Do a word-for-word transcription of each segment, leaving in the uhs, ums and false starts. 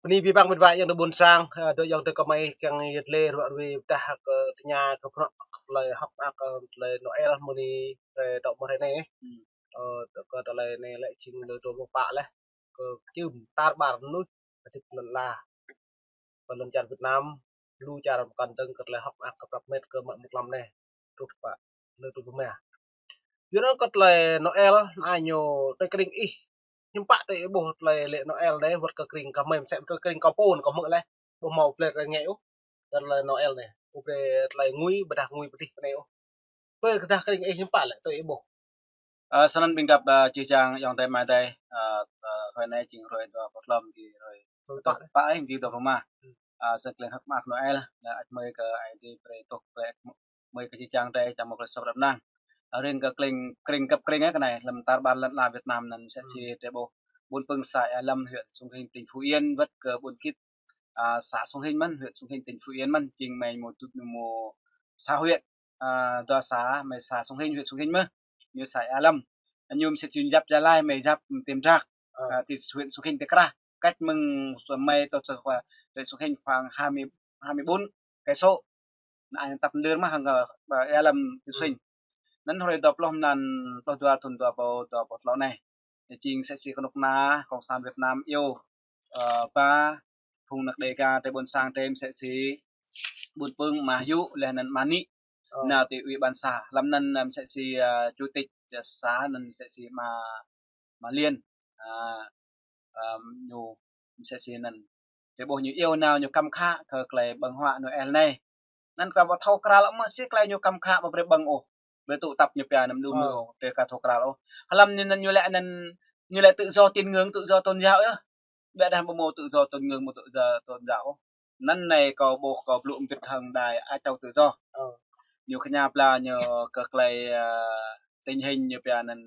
Bơni abih bang met wa ayŏng adơi ƀuôn sang, ơ, dŏ ayŏng adơi kơmơi kiăng yet lĕ ruă rui pơdah kơ tơña kơ bruă kơ tơlơi hŏk mơak kơ tơlơi Noel mơ̆ng anai, ơ, dŏ mơ̆ng hrơi anai. Ơ, kơ tơlơi anai lĕ jing lơ dua pluh pă laih. Kơ čưm tar ƀar mơnuih, hơdip lŏn ala. Kơ lŏn čar Việt Nam, lu čar pơkŏn dơ̆ng kơ tơlơi hŏk mơak kơ prăp met kơ mă mơ̆ng klăm anai. Truh pă, lơ truh pơmia. Yua anŭn kơ tơlơi Noel, anai ñu tơlơi kơring ih. Hiư̆m pă tơlơi ih ƀuh tơlơi lĕ Noel anai, wơ̆t kơ kơring kơ mơi, mơsĕ tơlơi kơring kơ pô, kơ mơi laih. Ƀu hmâo tơlơi rơngai ôh. Tơlơi Noel anai. Ƀu brơi tơlơi ngui, ƀôdah ngui pơdih kơ anai ôh. Pơ kơ tơlơi kơring ih hiư̆m pă lĕ tơlơi ih ƀuh. Ơ, sơnăn ƀing găp, ơ, čih čang ayŏng adơi amai adơi, ơ, ơ, hrơi anai jing hrơi dua pluh lăm, jing hrơi dua pluh pă, jing dua pluh rơma. Ơ, sơnăn kơleng hơ̆k mơak Noel, lĕ ăt mơi kơ Ơi Adai brơi tuh, brơi mơi kơ čih čang adơi, čang mơ̆ kơ sŏp rap năng. Ơ, ring kơ kơleng, kơring găp kơring ơ kơ anai, lăm tar ƀar lŏn ala Việt Nam anŭn mơsĕ si adơi ƀuh. Ƀôn Pưng xã Ea Lâm, huyện Sông Hinh, tỉnh Phú Yên, wơ̆t kơ Ƀôn Khit, ơ, xã Sông Hinh mơ̆n, huyện Sông Hinh, tỉnh Phú Yên mơ̆n, jing mơi mơ̆ tŭ ñu mơ̆ xã huyện, ơ, dua xã, mơi xã Sông Hinh, huyện Sông Hinh mơ̆n, ñu xã Ea Lâm. Ñu mơsĕ si jăp Gia Lai, mơi jăp Tim Rak, ơ, ti huyện Sông Hinh ti krah. Cách mơ̆ng mơi tŏ tŏ huyện Sông Hinh khoảng hai mươi, hai mươi bốn cây số. Anai tăp mơdơr mơ̆ hăng, ơ, Ea Lâm huyện Sông Hinh. Anŭn hrơi dua pluh mlan pluh dua thun dua rơbâo dua pluh klâo anai. Jing mơsĕ si kơnuk kơna Cộng sản Việt Nam iâu, ơ, ba phung anăk Đêga adơi ƀuôn sang adơi mơsĕ si Ƀôn Pưng, Ama Yŭ, laih anŭn Ama Nĭ. Nao ti ủy ban xã, lăm anŭn, ơ, mơsĕ si, ơ, chủ tịch, ơ, xã anŭn mơsĕ si Ama, Ama Liên. Ơ, ơ, ñu mơsĕ si anŭn. Adơi ƀuh ñu iâu nao ñu kăm khă kơ tơlơi ƀơ̆ng huă Noel anai. Anŭn kơ ƀu thâo krăl mơ̆ si tơlơi ñu kăm khă ƀu brơi ƀơ̆ng ôh. Brơi tŭ tăp ñu pia anăm đun ñu ôh, brơi ka thâo krăl ôh. Hlăm anŭn ñu lĕ anŭn, ñu lĕ tự do tín ngưỡng, tự do tôn giáo yơh. Ƀiădah ƀu hmâo tự do tín ngưỡng, ƀu tự do tôn giáo ôh. Anŭn anai kâo ƀuh kâo blŭ mbĭt hăng đài Á Châu Tự Do. Ñu kơña pla ñu kơ tơlơi, ơ, tình hình ñu pia anŭn,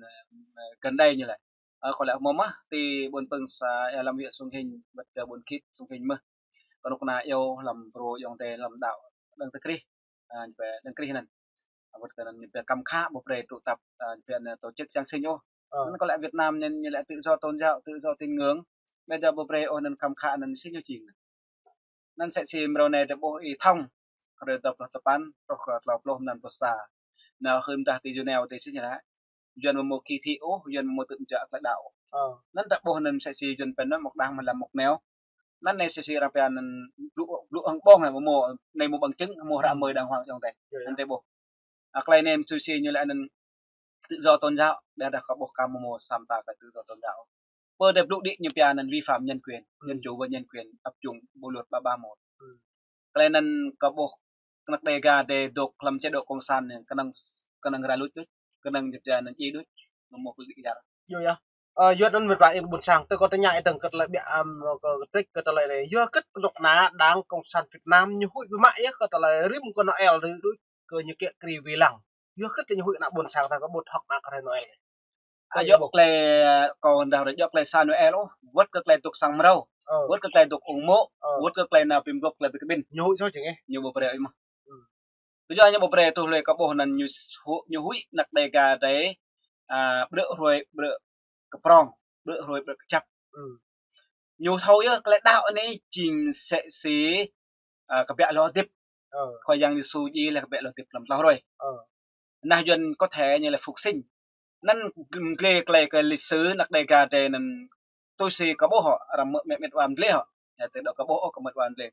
ơ, gần đây ñu lĕ. Ơ, kâo lĕ hmâo mơ̆, ti Ƀôn Pưng xã Ea Lâm huyện Sông Hinh, wơ̆t kơ Ƀôn Khit Sông Hinh mơ̆n. Kơnuk kơna iâu lăm brô ayŏng adơi lăm đaŏ đơ̆ng tơkrih. Ơ, ñu pia đơ̆ng krih anŭn. Ơ, wơ̆t kơ anŭn ñu pia kăm khă ƀu brơi tŭ tăp, ơ, ñu pia anŭn tổ chức Giáng sinh ôh. Anŭn kơ lĕ Việt Nam anŭn ñu lĕ tự do tôn giáo, tự do tín ngưỡng. Ƀôdah ƀu brơi ôh anŭn kăm khă anŭn si ñu jing. Anŭn mơsĕ si mrâo anai adơi ƀuh ih thŏng. Hrơi dua pluh tơpăn, truh kơ klâo pluh mlan pluh sa. Nao hưn dah ti Geneva ti si ñu lĕ. Yuan ƀu hmâo kỳ thị ôh, Yuan ƀu hmâo tự do tơlơi đaŏ ôh. Anŭn adơi ƀuh anŭn mơsĕ si Yuan pơnăn mơ̆k đang mơlam mơ̆k neo. Anŭn anai mơsĕ si arăng pia anŭn blŭ, blŭ hăng ƀơ̆ng hă ƀu hmâo, anai hmâo bằng chứng, hmâo hră mơi đàng hoàng ayŏng adơi. Anŭn adơi ƀuh. Ơ, tơlơi anai mơsĕ si ñu lĕ anŭn tự do tôn giáo, ƀôdah kâo ƀuh kơ ƀu hmâo sa mta kơ tự do tôn giáo. Pơ adơi blŭ đĭ ñu pia anŭn vi phạm nhân quyền, dân chủ và nhân quyền áp dụng bộ luật ba ba một. Tơlơi anŭn kâo ƀuh anăk Đêga adơi dŏ hlăm chế độ cộng sản anŭn kơnơ̆ng, kơnơ̆ng rai luč đôč, kơnơ̆ng ñu pia anŭn djai đôč, ƀu hmâo kơ đĭ jar. Yua yơh. Ơ, yua anŭn met wa ayŏng ƀuôn sang, tơ kâo tơña ih dơ̆ng kơ tơlơi ƀiă, ơ, kơ trích kơ tơlơi anai. Yua hơget kơnuk kơna Đảng Cộng sản Việt Nam ñu huĭ biă mă yơh kơ tơlơi rĭm kơ Noel đôč, kơ ñu kiăng kri wai lăng. Yua hơget ñu huĭ ană ƀuôn sang ta kơ ƀu hŏk mơak kơ hrơi Noel. Ơ, yua tơlơi, ơ, kâo hơdơr yua tơlơi sa Noel ôh, wơ̆t kơ tơlơi dŏ sang mrâo, wơ̆t kơ tơlơi dŏ ung mô̆, wơ̆t kơ tơlơi nao pim gŏp tơlơi bi kơƀĭn. Ñu huĭ soh jing ih. Ñu ƀu brơi ôh mơ̆. Tơjuh ñu ƀu brơi tuh lui kâo ƀuh anŭn ñu s-, hu-, ñu huĭ anăk Đêga adơi, ơ, ƀrư̆ hrơi ƀrư̆ kơ prong, ƀrư̆ hrơi ƀrư̆ kơ čăp. Ñu thâo yơh tơlơi đaŏ anai jing mơsĕ si, ơ, kơ ƀiă lŏ hơdip. Khua Yang Yêsu djai laih kơ ƀiă lŏ hơdip hlăm klâo hrơi. Anŭn Yuan có thể ñu laĭ phục sinh. Anŭn mơdlơi tơlơi kơ lịch sử anăk Đêga adơi anŭn tui si kâo ƀuh hŏ, arăng mơ̆ met met wa mơdlơi hŏ. Yua tơ dŏ kâo ƀuh ôh kơ met wa mơdlơi.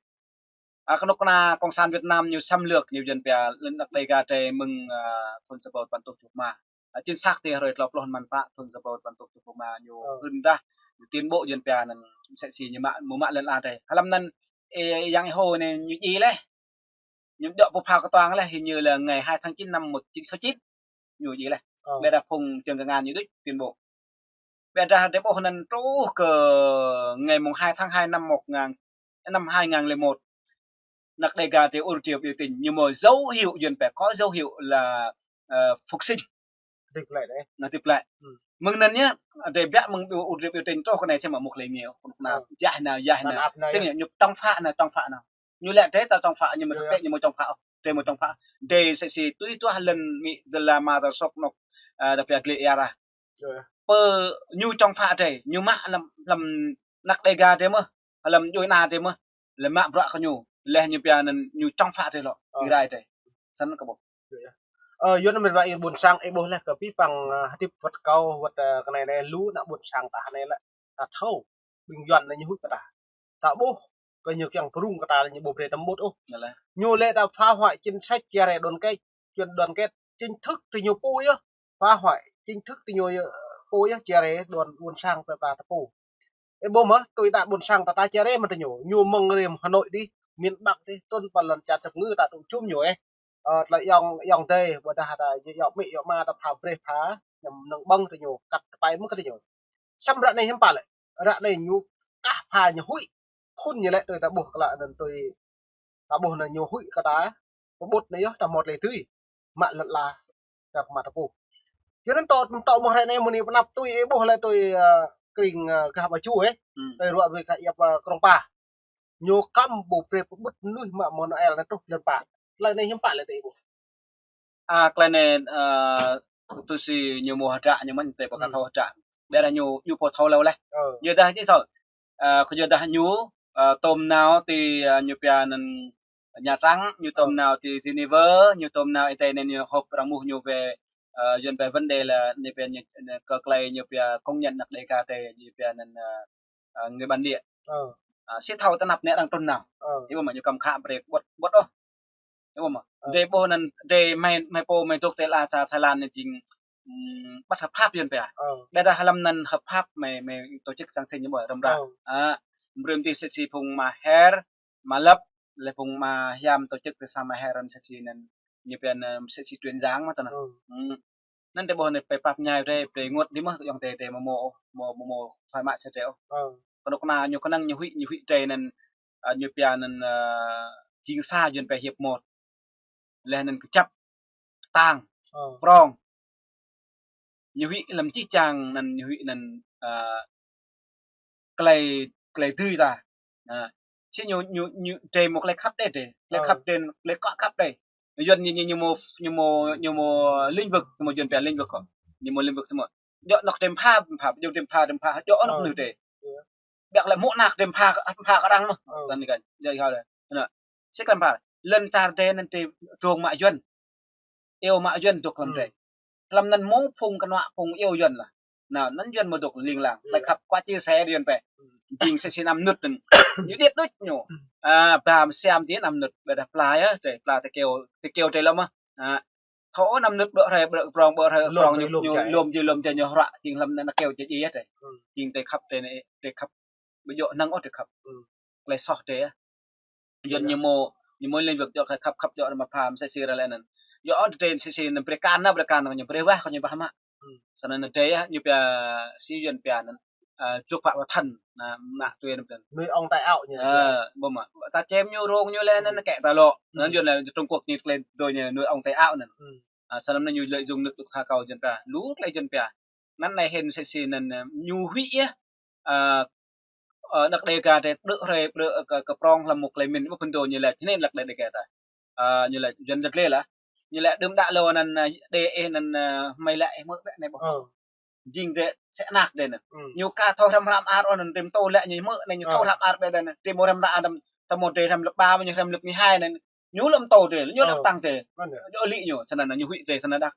Ơ, kơnuk kơna Cộng sản Việt Nam ñu xâm lược ñu Yuan pia lŏn anăk Đêga adơi mơ̆ng, ơ, thun sa rơbâo tơpăn rơtuh tơjuh pluh rơma. Ơ, chính xác ti hrơi klâo pluh mlan pă thun sa rơbâo tơpăn rơtuh tơjuh pluh rơma ñu hưn dah, ñu tuyên bố Yuan pia anŭn mơsĕ si ñu mă, mơ̆ mă lŏn ala adơi. Hlăm anŭn, ơ, Yang Êhô anai ñu djai laih. Ñu dŏ pơ phao kơtuang laih, hình như là ngày hai tháng chín năm một chín sáu chín. Ñu djai laih. Ƀôdah phung čơng kơngan ñu đôč tuyên bố. Ƀôdah adơi ƀuh anŭn truh kơ ngày mùng hai tháng hai năm một ngàn, năm hai ngàn lẻ một. Anăk Đêga adơi ur triu biểu tình, ñu hmâo dấu hiệu Yuan pia có dấu hiệu là, ơ, phục sinh. Hơdip glaĭ đơi. Anŭn hơdip glaĭ. Mơ̆ng anŭn yơh, adơi ƀiă mơ̆ng ur triu biểu tình truh kơ anai čăm mă mŭk lĕ ñu, kơnuk kơna jah nao, jah nao. Sĭt ñu chống phá nao, chống phá nao. Ñu lĕ adơi ta chống phá, ñu mơ̆ tơpĕ, ñu mơ̆ chống phá ôh. Adơi mơ̆ chống phá. Adơi mơsĕ si tui tuah lŏn mĭ dơla ma ta sŏk nŏk, ơ, ta pia glĕ ia ra. Pơ ñu chống phá adơi, ñu mă hlăm, hlăm anăk Đêga adơi mơ̆. Hlăm djuai ania drei mơ̆, lĕ mă bruă kơ ñu, lĕ ñu pia anŭn ñu čŏng phă drei lŏ, ƀing rai drei. Snăn kơ ƀuh. Ơ, yua anŭn mĕt wa ƀuôn sang ih ƀuh leh kơ pih păng, ơ, hơdip wơ̆t kâo, wơ̆t, ơ, kơ anai anai lu ană ƀuôn sang ta anai lĕ, ta thâo, ƀing Yuan anai ñu huĭ kơ ta. Ta ƀuh, kơ ñu kiăng pơrŭng kơ ta lĕ ñu ƀu brơi tơm ƀut ôh. Ñu lĕ ta phá hoại chính sách chia rẽ đoàn kết, chuyện đoàn kết, chính thức tơ ñu pô yơh. Phá hoại chính thức tơ ñu, ơ, pô yơh chia rẽ đoàn ƀuôn sang ta, ta, ta pô. Ih ƀuh mơ̆, tui ta ƀuôn sang ta, ta chia rẽ mơ̆ tơ ñu. Ñu mơ̆ng rĭm Hà Nội dih, miền Bắc dih, tŭn pơ lŏn čar tơpơngư ta tŭ čum ñu ĕh. Ơ, tơlơi ayŏng, ayŏng adơi, ƀôdah ta, ayŏng amĭ, ayŏng ama ta pha brơi pha, ñu mơ̆ng ƀơ̆ng tơ ñu, kăt tơpai mơ̆ kơ tơ ñu. Samơ̆ ră anai hiư̆m pă lĕ, ră anai ñu kah pha ñu huĭ, phŭn ñu lĕ tui ta ƀuh kơ lă anŭn tui ta ƀuh anai ñu huĭ kơ ta, pơƀut anai yơh ta mơ̆t lĕ tui. Mă lŏn ala, ta pơmă ta pô. Yua anŭn tơ, tơ mơ̆ hrơi anai mơ̆ng anai pơnăp tui ih ƀuh lĕ tui, ơ, krĭng, ơ, gah Ƀa Ču ĕh. Tui ruă ruai gah Iăp, ơ, Krông Pa. Ñu kăm ƀu brơi pơƀut mơnuih mă mơ̆ng Noel anai truh lŏn pă. Tơlơi anai hiư̆m pă lĕ tơ ih ƀuh. A, tơlơi anai, ơ, tui si ñu mơ̆ hơdră ñu mơ̆n, tơ pơkă thâo hơdră. Ƀiădah ñu, ñu pô thâo lâo leh. Yua dah ñu thâo. Ơ, kơ yua dah ñu, ơ, tơm nao ti, ơ, ñu pia anŭn Nha Trang, ñu tơm nao ti Geneva, ñu tơm nao ite anŭn ñu họp arăng mŭt ñu wĕ, ơ, Yuan pia vấn đề là ñu pia ñu, ñu kơ tơlơi ñu pia công nhận anăk Đêga drei, ñu pia anŭn, ơ, ơ, người bản địa. Ơ. Ơ, sĭt thâo tơnap anai arăng trŭn nao. Ơ. Ih ƀuh mơ̆ ñu kăm khă brơi ƀuăt, ƀuăt ôh. Ih ƀuh mơ̆. Ơ. Drei ƀuh anŭn drei mơ̆ng, mơ̆ng pô mơ̆ng dŏ tơ ala ta Thái Lan anai jing, ưm, bất hợp pháp Yuan pia. Ơ. Ƀiădah hlăm anŭn hợp pháp mơ̆ng, mơ̆ng tổ chức sang sing ñu ƀuh răm ră. Ơ. A, brơi ti sĭt si phung mơher, mă lăp, lĕ phung mơhiam tổ chức tơ sang mơher răm sĭt si anŭn. Ñu pia anŭn sĭt si truyền giảng mơ̆ tơ anŭn. Ơ. Ưm. Anŭn drei ƀuh anai pơpă pơñai drei, drei rơngot dih mơ̆, ayŏng adơi drei mơ̆ mơ̆, mơ̆, mơ̆ thoải mái sĭt drei ôh. Ơ. Kơnuk kơna ñu kơnang ñu huĭ, ñu huĭ drei anŭn, ơ, ñu pia anŭn, ơ, jing sa Yuan pia hiệp một. Leh anŭn kơjăp, kơtang, prŏng. Ñu huĭ lăm čih čang anŭn ñu huĭ anŭn, ơ, tơlơi, tơlơi dưi ta. Ơ. Sĭt ñu, ñu, ñu, drei mơ̆ tơlơi khăp đei, drei. Tơlơi khăp đei, tơlơi kŏ khăp đei. Yuan ñu, ñu, ñu mơ̆, ñu mơ̆, ñu mơ̆ lĩnh vực, ñu mơ̆ Yuan pia lĩnh vực kŏ. Ñu mơ̆ lĩnh vực samơ̆. Djŏ anŏ drei pha, pha, djŏ drei pha, drei pha, djŏ anŏ mơnuih drei. Ƀiă lĕ mơ̆ anăk drei pha, pha kơ arăng mơ̆. Tơl anai kăn, djŏ hal. Anŭn. Sĭt kăn pha. Lŏn čar drei anŭn drei drông mă Yuan. Iâu mă Yuan dŏ hlăm drei. Hlăm anŭn mơ̆ phung kơnuă phung iâu Yuan lah. Anŭn, anŭn Yuan mơ̆ dŏ ling lang. Tơlơi khăp kơ chia sẻ Yuan pia. Jing sĭt si năm mơnut anŭn. Ñu điêt đôč ñu. A, ba mơsiam ti năm mơnut. Ƀiădah pla yơh, drei pla tơ keo, tơ keo drei lŏm mơ̆. A, thâo năm mơnut ƀơi hrơi, ƀơi prŏng, ƀơi hrơi prŏng ñu, ñu lŏm jih lŏm jih ñu hră, jing hlăm anŭn keo jih jih yơh drei. Jing drei khăp drei anai, drei khăp. Ƀu djŏ năng ôh drei khăp. Tơlơi soh drei yơh. Yuan ñu mơ̆, ñu mơ̆ lĩnh vực djŏ khăp, khăp djŏ mă pha mơ̆ sĭt si ră lĕ anŭn. Djŏ ôh drei sĭt si anŭn brơi kăn, brơi kăn kơ ñu brơi wah kơ ñu ƀah mă. Snăn anŭn drei yơh, ñu pia si Yuan pia anŭn, ơ, chuột vạ vào thân, anŭn mă tui anŭn. Nuôi ong tai áo ñu. Ơ, ƀuh mơ̆. Ta čem ñu rông ñu lĕ anŭn kĕ ta lŏ. Anŭn Yuan lĕ Trung Quốc ñu tơlơi dŏ ñu nuôi ong tai áo anŭn. A, snăn anŭn ñu lợi dụng nước đục thả câu Yuan pia. Lu tơlơi Yuan pia. Anŭn anai hĭn sĭt si anŭn, ơ, ñu huĭ yơh. Ơ, ơ, anăk Đêga drei đơ hrơi, đơ, ơ, kơ, kơ prŏng hlăm mŭk lĕ min, ƀuh phŭn dŏ ñu lĕ, čơnĭn lăk Đêga ta. Ơ, ñu lĕ, Yuan drei lĕ lah. Ñu lĕ đưm đă lŏ anŭn, ơ, đe ih anŭn, ơ, hmei lĕ ih mơ̆ ƀĕ anai ƀuh. Ơ. Jing drei, sĕ anăk drei anŭn. Ñu ka thâo hrăm hră mơar ôh anŭn, drei mơ̆ tŭ lĕ ñu mơ̆ anai ñu thâo hră mơar ƀĕ anŭn. Drei mơ̆ hrăm hră anŭn, tơmơ̆ drei hrăm lớp ba, ñu hrăm lớp mười hai anŭn. Ñu lŏm tŭ drei, ñu lŏm tăng drei. Djŏ lĭ ñu, snăn ñu huĭ drei snăn đăk.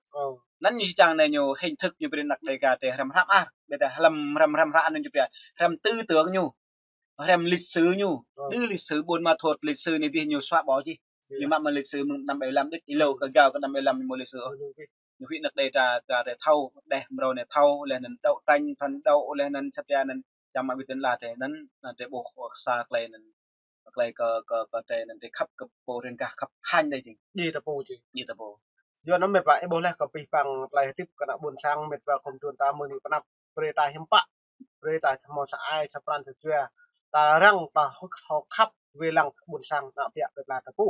Anŭn ñu čang anai ñu hình thức ñu brơi anăk Đêga drei hrăm hră mơar. Ƀiădah hlăm hrăm hră anŭn ñu pia hrăm tư tưởng ñu. Hrăm lịch sử ñu. Đơ lịch sử Buôn Ma Thuột, lịch sử anai dih ñu xóa bỏ jih. Ñu mă mă lịch sử mơ̆ng năm bảy lăm đôč, ih lâo kơ gao kơ năm bảy lăm ñu mơ̆ lịch sử ôh. Ñu huĭ anăk Đêga, Đêga drei thâo, đeh mrâo anai thâo, leh anŭn đấu tranh, phấn đấu, leh anŭn săp ya anŭn, čang mă wĭt anŭn lah drei anŭn, anŭn drei ƀuh sa tơlơi anŭn. Tơlơi kơ, kơ, kơ drei anŭn drei khăp kơ pô riêng gah khăp hăng đei jing. Djai ta pô jing. Djai ta pô. Yua anŭn mĕt wa, ih ƀuh leh kơ pih păng tơlơi hơdip kơ ană ƀuôn sang mĕt wa khŏm trŭn ta mơ̆ng anai pơnăp. Brơi ta hiư̆m pă. Brơi ta hmâo sa ai, sa pran, sa jua. Ta răng, ta hơ̆k, hơ̆k khăp, wai lăng ƀuôn sang, ană ƀiă plơi pla ta pô.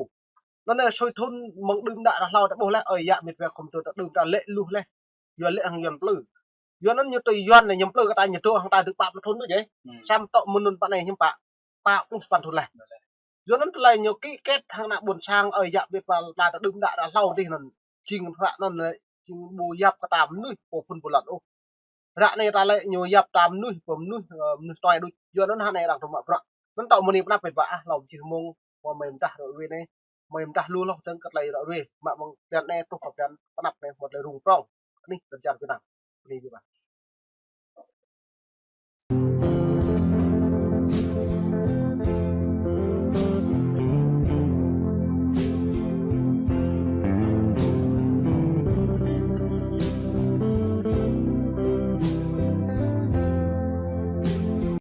Anŭn anai sui thŭn mơ̆ng đưm đă ră hlâo ta ƀuh leh, ơi yă mĕt wa khŏm trŭn ta đưm đă lĕ luh leh. Yua lĕ hăng Yuan plư. Yua anŭn ñu tui Yuan anai ñu plư kơ ta ñu dŏ hăng ta dơ̆ng pă pluh thŭn đôč yơh. Samơ̆ tŏ mơnŭn pă anai hiư̆m pă. Pă pluh sapăn thŭn leh. Yua anŭn tơlơi ñu ký kết hăng ană ƀuôn sang ơi yă ƀiăt wa ta đưm đă ră hlâo dih anŭn. Jing ră anŭn lĕ, jing ƀu yap kơ ta mơnuih pô phŭn pô lŏn ôh. Ră anai ta lĕ ñu yap ta mơnuih, pô mơnuih, ơ, mơnuih tuai đôč. Yua anŭn hơnai arăng tŭ mă bruă. Anŭn tŏ mơ̆ng anai pơanăp ƀĕ ƀă ah, hlâo či hmâo mơ̆ng mơi mơdah ră ruai anai. Mơi mơdah lu hloh dơ̆ng kơ tơlơi ră ruai, mă mơ̆ng blan anai truh kơ blan pơanăp anai, hmâo tơlơi rŭng prŏng. Anih, bơrơčar Việt Nam. Anih, ƀĕ ƀă.